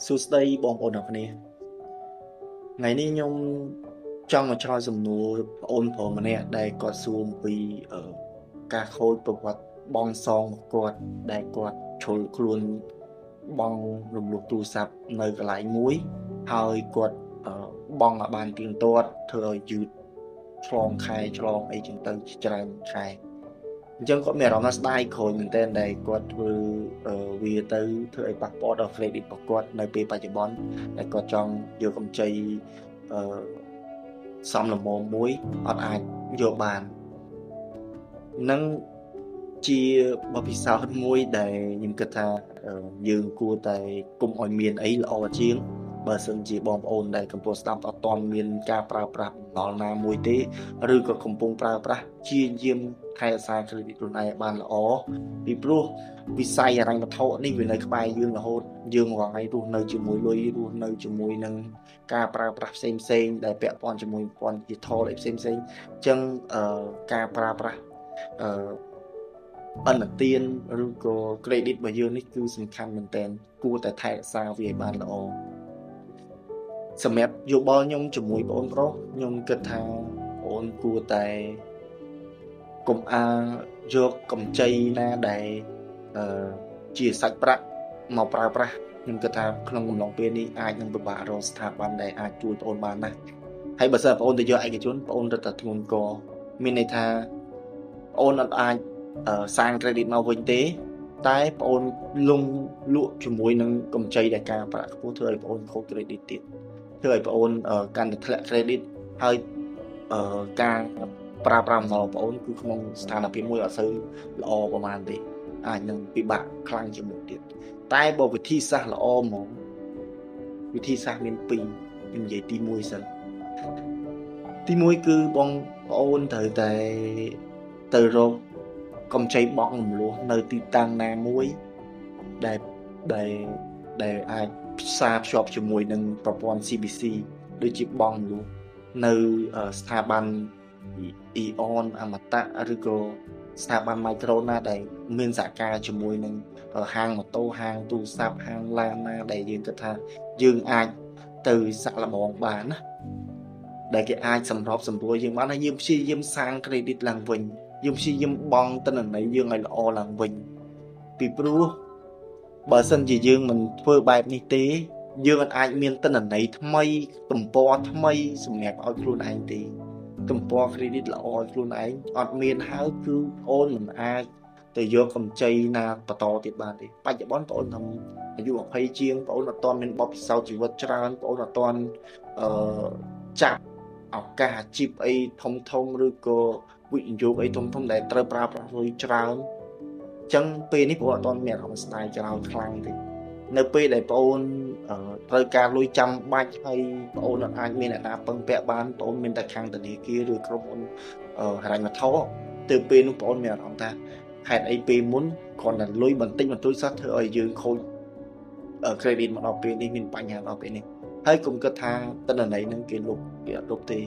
សួស្តីបងប្អូនទាំងគ្នាថ្ងៃនេះខ្ញុំចង់មកឆ្លើយសំណួរប្អូនប្រុសម្នាក់ដែលគាត់សួរអំពីការខូចប្រវត្តិបងសងរបស់គាត់ដែលគាត់ជ្រុលខ្លួនបងរំលោះទូរស័ព្ទនៅកន្លែងមួយហើយគាត់បងឲ្យបានទៀងទាត់ធ្វើឲ្យយឺតឆ្លងខែឆ្លងអីចឹងទៅច្រើនខែអញ្ចឹងគាត់មានអារម្មណ៍ថាស្ដាយក្រោយមែនទែនដែលគាត់ធ្វើវាទៅធ្វើឲ្យប៉ះពាល់ដល់ credit របស់គាត់នៅពេលបច្ចុប្បន្នដែលគាត់ចង់យកកម្ចីអឺសំលមមមួយអត់អាចយកបាននឹងជាបទពិសោធន៍មួយដែលខ្ញុំគិតថាយើងគួរតែគុំឲ្យមានអីល្អជាងបើសិនជាបងប្អូនដែលកំពុងស្ដាប់អត់ទាន់មានការប្រើប្រាស់បំណុលណាមួយទេឬក៏កំពុងប្រើប្រាស់ជាយាមថែរក្សា credit ខ្លួនឯងបានល្អពីព្រោះវិស័យហិរញ្ញវត្ថុនេះវានៅក្បែរយើងរហូតយើងរាល់ថ្ងៃរស់នៅជាមួយលុយរស់នៅជាមួយនឹងការប្រើប្រាស់ផ្សេងផ្សេងដែលពាក់ព័ន្ធជាមួយប្រព័ន្ធ digital អីផ្សេងផ្សេងអញ្ចឹងការប្រើប្រាស់អឺឥណទានឬក៏ credit របស់យើងនេះគឺសំខាន់មែនទែនគួរតែថែរក្សាវាឲ្យបានល្អសម្រាប់យោបល់ខ្ញុំជាមួយបងប្រុសខ្ញុំគិតថាបងគួរតែកុំអាលយកកម្ចីណាដែលអឺជាសាច់ប្រាក់មកប្រើប្រាស់ខ្ញុំគិតថាក្នុងកំឡុងពេលនេះអាចនឹងពិបាករកស្ថាប័នដែលអាចជួយបងបានណាស់ហើយបើសិនបងទៅយកឯកជនបងរត់តែធ្ងន់កមានន័យថាបងអត់អាចសាង credit មកវិញទេតែបងលងលក់ជាមួយនឹងកម្ចីដែលការប្រាក់ខ្ពស់ធ្វើឲ្យបងខូច credit ទៀតធ្វើឲ្យបងកាន់តែធ្លាក់ credit ហើយការប្រើប្រាស់អំណរបងអូនគឺក្នុងស្ថានភាពមួយអត់សូវល្អប្រហែលទេអាចនឹងពិបាកខ្លាំងជាងមុនទៀតតែបើវិធីសាស្ត្រល្អហ្មងវិធីសាស្ត្រមាន2ខ្ញុំនិយាយទី1សិនទី1គឺបងប្អូនត្រូវតែទៅរកកម្ចីបង់រំលោះនៅទីតាំងណាមួយដែលដែលដែលអាចផ្សារភ្ជាប់ជាមួយនឹងប្រព័ន្ធ CBC ដូចជាបង់រំលោះនៅស្ថាប័ន Eon អមតៈឬក៏ស្ថាប័ន Micro ណាដែលមានសហការជាមួយនឹងហាងម៉ូតូហាងទូរស័ព្ទហាងឡានណាដែលយើងគិតថាយើងអាចទៅសាក់លបងបានណាដែលគេអាចសម្របសម្រួលយើងបានហើយយើងព្យាយាមសាង credit ឡើងវិញយើងព្យាយាមបង់ទិន្នន័យយើងឲ្យល្អឡើងវិញពីព្រោះបើសិនជាយើងមិនធ្វើបែបនេះទេយើងអាចមានទិន្នន័យថ្មីទំព័រថ្មីសម្រាប់ឲ្យខ្លួនឯងទេទំព័រ credit ល្អឲ្យខ្លួនឯងអត់មានហើយគឺអូនមិនអាចទៅយកកម្ចីណាបន្តទៀតបានទេបច្ចុប្បន្នបងអូនធ្វើអាយុ20ជាងបងអូនអត់ទាន់មានបទពិសោធន៍ជីវិតច្រើនបងអូនអត់ទាន់អឺចាប់ឱកាសអាជីពអីធំធំឬក៏វិនិយោគអីធំធំដែលត្រូវប្រើប្រាស់លុយច្រើនអញ្ចឹងពេលនេះបងអត់ទាន់មានអារម្មណ៍ស្ដាយច្រើនខ្លាំងទេនៅពេលដែលបងអូនត្រូវការលុយចាំបាច់ហើយបងអូនអត់អាចមានអ្នកណាពឹងពាក់បានបងអូនមានតែខាងធនាគារឬក្រុមហ៊ុនហិរញ្ញវត្ថុទៅពេលនោះបងអូនមានអារម្មណ៍ថាហេតុអីពេលមុនគ្រាន់តែលុយបន្តិចបន្តួចសោះធ្វើឲ្យយើងខូច credit មកដល់ពេលនេះមានបញ្ហាដល់ពេលនេះហើយកុំគិតថាទិន្នន័យហ្នឹងគេលុបគេអត់លុបទេ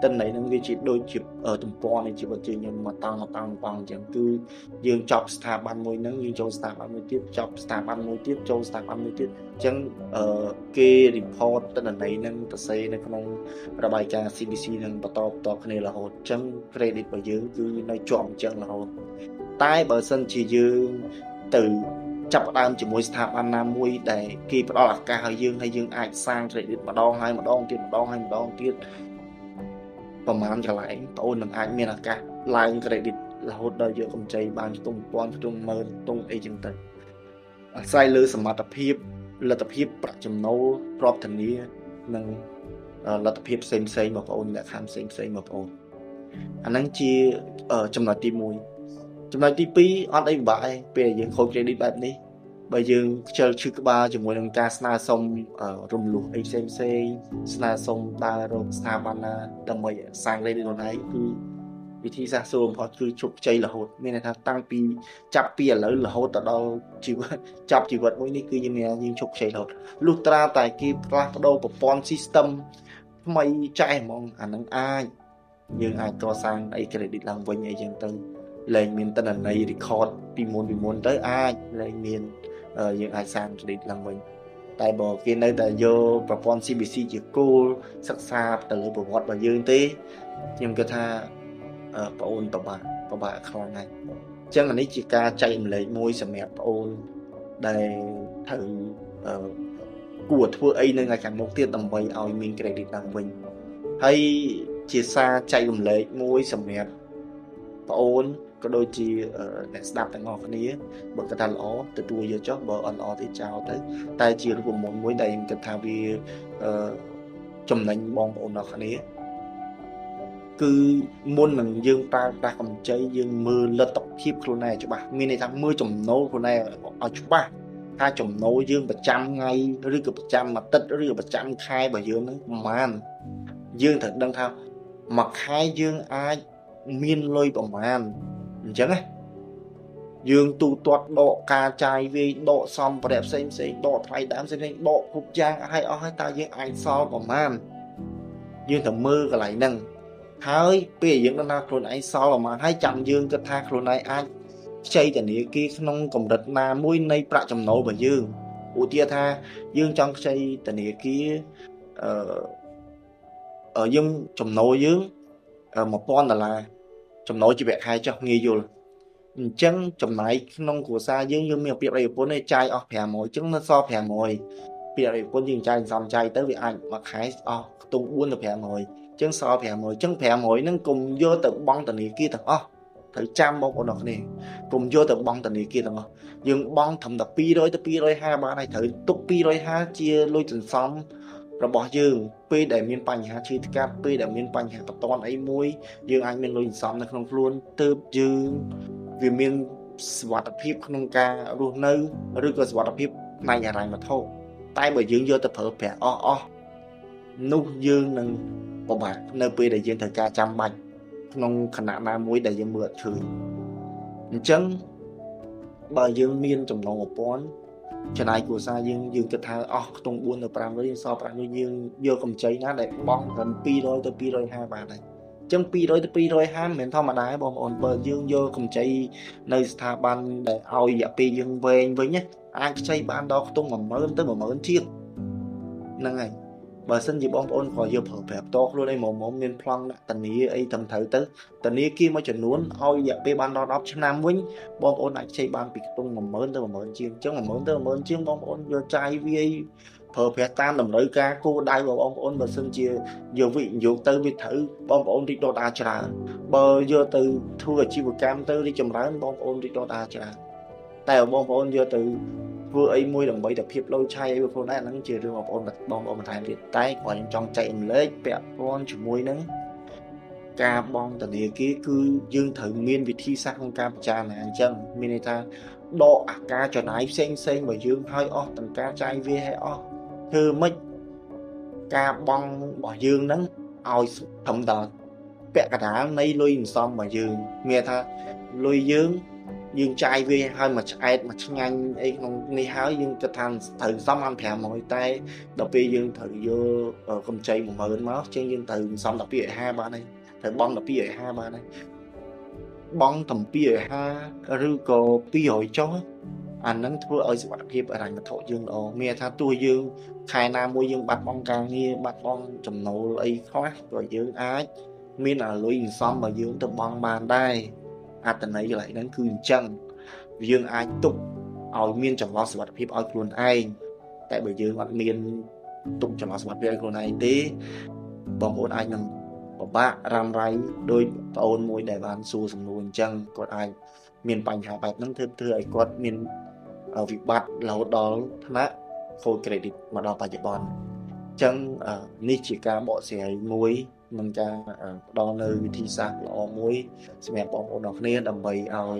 ទិន្នន័យហ្នឹងវាជាដូចជាទំព័រនៃជីវិតជាខ្ញុំមកតង់តង់តង់អញ្ចឹងគឺយើងចប់ស្ថាប័នមួយហ្នឹងយើងចូលស្ថាប័នមួយទៀតចប់ស្ថាប័នមួយទៀតចូលស្ថាប័នមួយទៀតអញ្ចឹងគេ report ទិន្នន័យហ្នឹងទៅសេនៅក្នុងរបាយការណ៍ CBC នឹងបន្តបន្តគ្នារហូតអញ្ចឹង credit របស់យើងគឺនៅជាប់អញ្ចឹងរហូតតែបើសិនជាយើងទៅចាប់ផ្ដើមជាមួយស្ថាប័នណាមួយដែលគេផ្ដល់ឱកាសឲ្យយើងហើយយើងអាចសាង credit ម្ដងហើយម្ដងទៀតម្ដងហើយម្ដងទៀតប្រហែលកន្លែងបងអូននឹងអាចមានឱកាសឡើង credit រហូតដល់យកកម្ចីបានខ្ទង់ពាន់ខ្ទង់ម៉ឺនខ្ទង់អីចឹងទៅអាស្រ័យលើសមត្ថភាពលទ្ធភាពប្រាក់ចំណូលទ្រព្យធានានិងលទ្ធភាពផ្សេងផ្សេងបងប្អូនលក្ខខណ្ឌផ្សេងផ្សេងបងប្អូនអាហ្នឹងជាចំណុចទី1ចំណុចទី2អត់អីពិបាកឯងពេលយើងខូច credit បែបនេះបើយើងខ្ជិលឈឺក្បាលជាមួយនឹងការស្នើសុំរំលោះអីផ្សេងផ្សេងស្នើសុំដើររកស្ថាប័នណាដើម្បីសាង credit ខ្លួនឯងគឺវិធីសាស្ត្រស្រួលបំផុតគឺជោគជ័យរហូតមានន័យថាតាំងពីចាប់ពីឥឡូវរហូតទៅដល់ជីវិតចាប់ជីវិតមួយនេះគឺយើងមានយើងជោគជ័យរហូតលុះត្រាតែគេផ្លាស់ប្ដូរប្រព័ន្ធ system ថ្មីចែហ្មងអានឹងអាចយើងអាចកសាងអី credit ឡើងវិញអីចឹងទៅលែងមានទិន្នន័យ record ពីមុនពីមុនទៅអាចលែងមានយើងអាចសាង credit ឡើងវិញ តែបើគេនៅតែយកប្រព័ន្ធ CBC ជាគោលសិក្សាទៅលើប្រវត្តិរបស់យើងទេខ្ញុំគិតថាបងអូនពិបាកពិបាកខ្លាំងហើយអញ្ចឹងអានេះជាការចែករំលែកមួយសម្រាប់បងអូនដែលត្រូវគួរធ្វើអីនៅថ្ងៃខាងមុខទៀតដើម្បីឲ្យមាន credit ឡើងវិញហើយជាសារចែករំលែកមួយសម្រាប់បងអូនក៏ដូចជាអ្នកស្ដាប់ទាំងអស់គ្នាបើគិតថាល្អទទួលយកចុះបើអត់ល្អទេចោលទៅតែជារូបមន្តមួយដែលខ្ញុំគិតថាវាចំណេញបងប្អូនទាំងគ្នាគឺមុននឹងយើងប្រើប្រាស់កម្ចីយើងមើលលទ្ធភាពខ្លួនឯងច្បាស់មានន័យថាមើលចំណូលខ្លួនឯងឲ្យច្បាស់ថាចំណូលយើងប្រចាំថ្ងៃឬក៏ប្រចាំអាទិត្យឬក៏ប្រចាំខែរបស់យើងហ្នឹងប្រហែលយើងត្រូវដឹងថាមួយខែយើងអាចមានលុយប្រហែលអញ្ចឹងណាយើងទូទាត់ដកការចាយវាយដកសម្ភារៈផ្សេងផ្សេងដកថ្លៃដើមផ្សេងផ្សេងដកគ្រប់យ៉ាងឲ្យអស់ហើយតើយើងអាចសល់ប្រហែលយើងត្រូវមើលកន្លែងហ្នឹងហើយពេលយើងដឹងថាខ្លួនឯងសល់ប្រហែលហើយចាំយើងគិតថាខ្លួនឯងអាចខ្ចីធនាគារក្នុងកម្រិតណាមួយនៃប្រាក់ចំណូលរបស់យើងឧទាហរណ៍ថាយើងចង់ខ្ចីធនាគារអឺយើងចំណូលយើង1000ដុល្លារចំណូលជាប្រាក់ខែចុះងាយយល់អញ្ចឹងចំណាយក្នុងគ្រួសារយើងយើងមានប្រៀបប្តីប្រពន្ធទេចាយអស់500អញ្ចឹងនៅសល់500ប្រៀបប្តីប្រពន្ធយើងចាយសំចាយទៅវាអាចមួយខែអស់ខ្ទង់4ទៅ500អញ្ចឹងសល់500អញ្ចឹង500ហ្នឹងកុំយកទៅបង់ធនាគារទាំងអស់ត្រូវចាំបងប្អូនអរគ្នាកុំយកទៅបង់ធនាគារទាំងអស់យើងបង់ត្រឹមតែ200ទៅ250បានហើយត្រូវទុក250ជាលុយសន្សំរបស់យើងពេលដែលមានបញ្ហាឈឺថ្កាត់ពេលដែលមានបញ្ហាបន្ទាន់អីមួយយើងអាចមានលុយសន្សំនៅក្នុងខ្លួនទើបយើងវាមានសុវត្ថិភាពក្នុងការរស់នៅឬក៏សុវត្ថិភាពផ្នែកហិរញ្ញវត្ថុតែបើយើងយកទៅប្រើប្រាស់អស់នោះយើងនឹងពិបាកនៅពេលដែលយើងត្រូវការចាំបាច់ក្នុងខណៈណាមួយដែលយើងមើលអត់ឃើញអញ្ចឹងបើយើងមានចំណូល1000ចំណាយគ្រួសារយើងយើងគិតថាអស់ខ្ទង់4ទៅ500យើងសល់500យើងយកកម្ចីណាដែលបង់ត្រឹម200ទៅ250បានហើយអញ្ចឹង200ទៅ250មិនមែនធម្មតាទេបងប្អូនបើយើងយកកម្ចីនៅស្ថាប័នដែលឲ្យរយៈពេលយើងវែងវិញណាអាចខ្ចីបានដល់ខ្ទង់10000ទៅ10000ជាងហ្នឹងហើយបើសិនជាបងប្អូនក៏យកប្រើប្រាស់ផ្ទាល់ខ្លួនអីមុំមានប្លង់ដាក់ធានាអីត្រឹមត្រូវទៅធានាគារមួយចំនួនឲ្យរយៈពេលបានដល់10ឆ្នាំវិញបងប្អូនអាចខ្ចីបានពីខ្ទង់10000ទៅ10000ជាងអញ្ចឹង10000ទៅ10000ជាងបងប្អូនយកចាយវាយប្រើប្រាស់តាមតម្រូវការគោលដៅរបស់បងប្អូនបើសិនជាយកវិនិយោគទៅវាត្រូវបងប្អូនរីកដុះដាលច្រើនបើយកទៅធ្វើអាជីវកម្មទៅរីកចម្រើនបងប្អូនរីកដុះដាលច្រើនតែបងប្អូនយកទៅធ្វើអីមួយដើម្បីតែភាពលុយឆាយអីបងប្អូនដែរហ្នឹងជារឿងបងប្អូនបងប្អូនបន្ថែមទៀតតែគ្រាន់ខ្ញុំចង់ចែករំលែកពាក់ព័ន្ធជាមួយនឹងការបង់ធនាគារគឺយើងត្រូវមានវិធីសាស្ត្រក្នុងការពិចារណាអញ្ចឹងមានន័យថាដកអាការចំណាយផ្សេងផ្សេងរបស់យើងឲ្យអស់ទាំងការចាយវាឲ្យអស់ធ្វើម៉េចការបង់របស់យើងហ្នឹងឲ្យត្រឹមតែពាក់កណ្ដាលនៃលុយសន្សំរបស់យើងមានថាលុយយើងយើងចាយវាឲ្យមួយឆ្អែតមួយឆ្ងាញ់អីក្នុងនេះហើយយើងគិតថាត្រូវសំបាន500តែដល់ពេលយើងត្រូវយកកម្ចី10000មកជាងយើងត្រូវសំ1250បានហើយត្រូវបង់1250បានហើយបង់តំ250ឬក៏200ចុះអាហ្នឹងធ្វើឲ្យសុខភាពហិរញ្ញវត្ថុយើងល្អមានថាទោះយើងខែណាមួយយើងបាត់បង់ការងារបាត់បង់ចំណូលអីខ្លះក៏យើងអាចមានអាលុយសន្សំរបស់យើងទៅបង់បានដែរអត្ថន័យកន្លែងហ្នឹងគឺអញ្ចឹងយើងអាចទុកឲ្យមានចន្លោះសុវត្ថិភាពឲ្យខ្លួនឯងតែបើយើងអត់មានទុកចន្លោះសុវត្ថិភាពឲ្យខ្លួនឯងទេបងប្អូនអាចនឹងពិបាករ៉ាំរ៉ៃដោយប្អូនមួយដែលបានសួរសំណួរអញ្ចឹងគាត់អាចមានបញ្ហាបែបហ្នឹងធ្វើឲ្យគាត់មានវិបត្តិរហូតដល់ថ្នាក់ខូច credit មកដល់បច្ចុប្បន្នអញ្ចឹងនេះជាការបកស្រាយមួយនឹងការផ្ដល់នៅវិធីសាស្ត្រល្អមួយសម្រាប់បងប្អូនអរគ្នាដើម្បីឲ្យ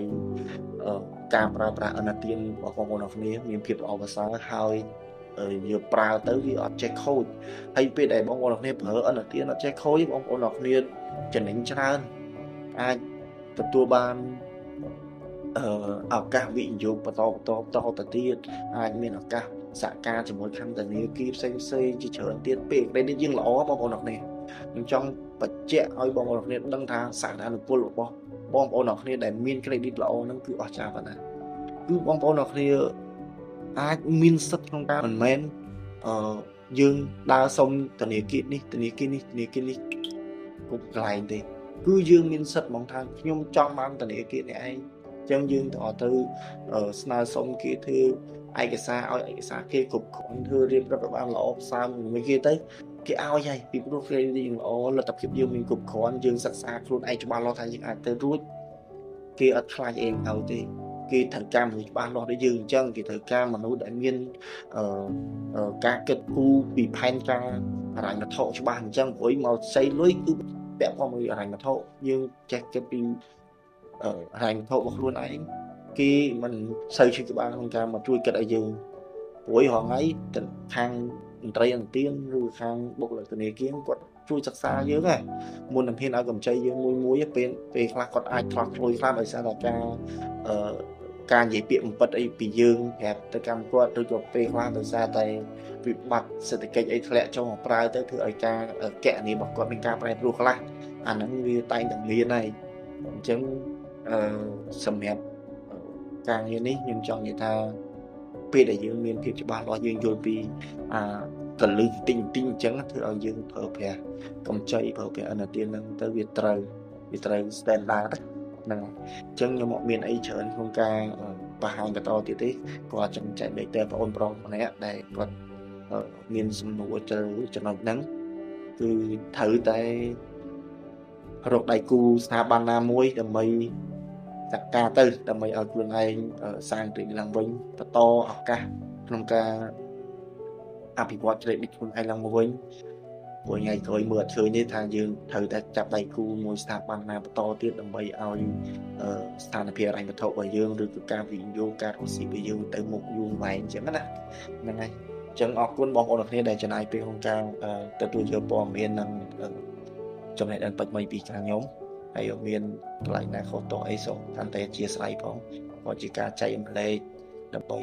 ការប្រើប្រាស់អនុទានរបស់បងប្អូនអរគ្នាមានភាពល្អប្រសើរហើយយកប្រើទៅវាអត់ចេះខូចហើយពេលដែលបងប្អូនអរគ្នាប្រើអនុទានអត់ចេះខូចបងប្អូនអរគ្នាចំណេញច្រើនអាចទទួលបានឱកាសវិនិយោគបន្តបន្តតទៅទៀតអាចមានឱកាសសហការជាមួយខាងធនាគារផ្សេងផ្សេងជាច្រើនទៀតពេល credit យើងល្អបងប្អូនអរគ្នាខ្ញុំចង់បញ្ជាក់ឲ្យបងប្អូនអរគ្នាដឹងថាសក្តានុពលរបស់បងប្អូនអរគ្នាដែលមាន credit ល្អហ្នឹងគឺអស្ចារ្យប៉ុណ្ណាគឺបងប្អូនអរគ្នាអាចមានសិទ្ធិក្នុងការមិនមែន អឺយើងដើរសុំធនាគារនេះធនាគារនេះធនាគារនេះគ្រប់កន្លែងទេគឺយើងមានសិទ្ធិហ្មងថាខ្ញុំចង់បានធនាគារនេះឯងអញ្ចឹងយើងទៅស្នើសុំគេធ្វើឯកសារឲ្យឯកសារគេគ្រប់គ្រាន់ធ្វើរៀបរាប់ឲ្យបានល្អផ្សើមួយគេទៅគេឲ្យហើយពីព្រោះគេយើងល្អលទ្ធភាពយើងមានគ្រប់គ្រាន់យើងសិក្សាខ្លួនឯងច្បាស់លាស់ថាយើងអាចទៅរួចគេអត់ខ្លាចអីឲ្យទេគេត្រូវការមនុស្សច្បាស់លាស់ដូចយើងអញ្ចឹងគេត្រូវការមនុស្សដែលមានការគិតគូរពីផែនការហិរញ្ញវត្ថុច្បាស់អញ្ចឹងព្រោះមកខ្ចីលុយគឺពាក់ព័ន្ធមួយហិរញ្ញវត្ថុយើងចេះគិតពីហិរញ្ញវត្ថុរបស់ខ្លួនឯងគេមិនសូវឈឺក្បាលក្នុងការមកជួយគិតឲ្យយើងព្រោះរាល់ថ្ងៃខាងមន្ត្រីអន្តៀនឬខាងបុគ្គលិកធនាគារគាត់ជួយសិក្សាយើងហ៎មុននឹងហ៊ានឲ្យកម្ចីយើងមួយមួយពេលពេលខ្លះគាត់អាចឆ្លោះឆ្លួយខ្លះដោយសារតែការការនិយាយពាក្យបំពិតអីពីយើងប្រាប់ទៅកម្មគាត់ឬក៏ពេលខ្លះដោយសារតែវិបត្តិសេដ្ឋកិច្ចអីធ្លាក់ចុះមកប្រើទៅធ្វើឲ្យការកណនីរបស់គាត់មានការប្រែប្រួលខ្លះអាហ្នឹងវាតែងតែមានហើយអញ្ចឹងសម្រាប់ការងារនេះខ្ញុំចង់និយាយថាពេលដែលយើងមានភាពច្បាស់លាស់យើងយល់ពីអាកលឹះតិចតិចអញ្ចឹងធ្វើឲ្យយើងប្រើប្រាស់កម្ចីប្រើប្រាស់អនុទានហ្នឹងទៅវាត្រូវ standard ហ្នឹងអញ្ចឹងខ្ញុំអត់មានអីច្រើនក្នុងការបង្ហាញបន្តទៀតទេគាត់ចង់ចែកបែកទៅបងប្រុសម្នាក់ដែលគាត់មានសំណួរទៅចំណុចហ្នឹងគឺត្រូវតែរកដៃគូស្ថាប័នណាមួយដើម្បីចាត់ការទៅដើម្បីឲ្យខ្លួនឯងសាងគ្រីឡើងវិញបន្តឱកាសក្នុងការអភិវឌ្ឍ credit ខ្លួនឯងឡើងមកវិញព្រោះថ្ងៃក្រោយមើលអត់ឃើញទេថាយើងត្រូវតែចាប់ដៃគូមួយស្ថាប័នណាបន្តទៀតដើម្បីឲ្យស្ថានភាពហិរញ្ញវត្ថុរបស់យើងឬក៏ការវិនិយោគការរកស៊ីរបស់យើងទៅមុខយូរវែងអញ្ចឹងណាហ្នឹងហើយអញ្ចឹងអរគុណបងប្អូនទាំងគ្នាដែលចំណាយពេលក្នុងការទទួលយកព័ត៌មាននិងចំណេះដឹងបច្ចុប្បន្នពីខាងខ្ញុំហើយមានកន្លែងណាខុសតអីសូមកាន់តែអធិស្ឋានផងក៏ជាការចែករំលែកដើម្បី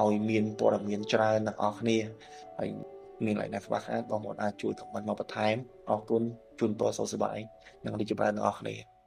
ឲ្យមានព័ត៌មានច្រើនទាំងអស់គ្នាហើយមានកន្លែងណាខ្វះខាតបងប្អូនអាចជួយខមមិនមកបន្ថែមអរគុណជូនពរសុខសប្បាយនិងរីកចម្រើនទាំងអស់គ្នា។